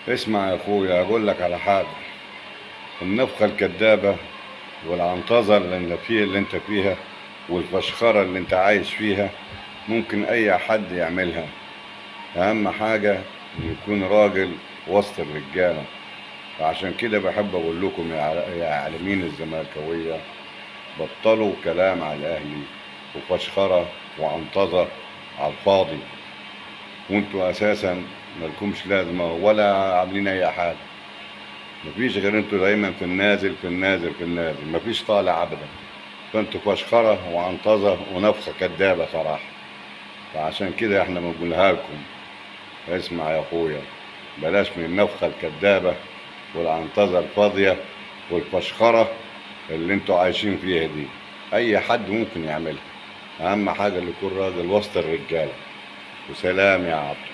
اسمع يا اخويا، اقول لك على حاجة. النفخة الكدابه والعنطزه اللي انت فيها والفشخره اللي انت عايش فيها ممكن اي حد يعملها. اهم حاجة ان يكون راجل وسط الرجالة. فعشان كده بحب اقول لكم يا اعلاميين الزملكاويه، بطلوا كلام على الاهلي وفشخره وعنطزه على الفاضي، وانتوا اساسا مالكمش لازمه ولا عاملين اي حاجة. مفيش غير انتوا دايما في النازل في النازل في النازل، مفيش طالع ابدا. فانتوا فشخره وعنطزه ونفخه كدابه صراحة. فعشان كده احنا بنقولها لكم، اسمع يا اخويا، بلاش من النفخة الكدابه والعنطزه الفاضيه والفشخره اللي انتوا عايشين فيها دي. اي حد ممكن يعملها، اهم حاجة اللي يكون راجل وسط الرجالة. وسلام يا عبد.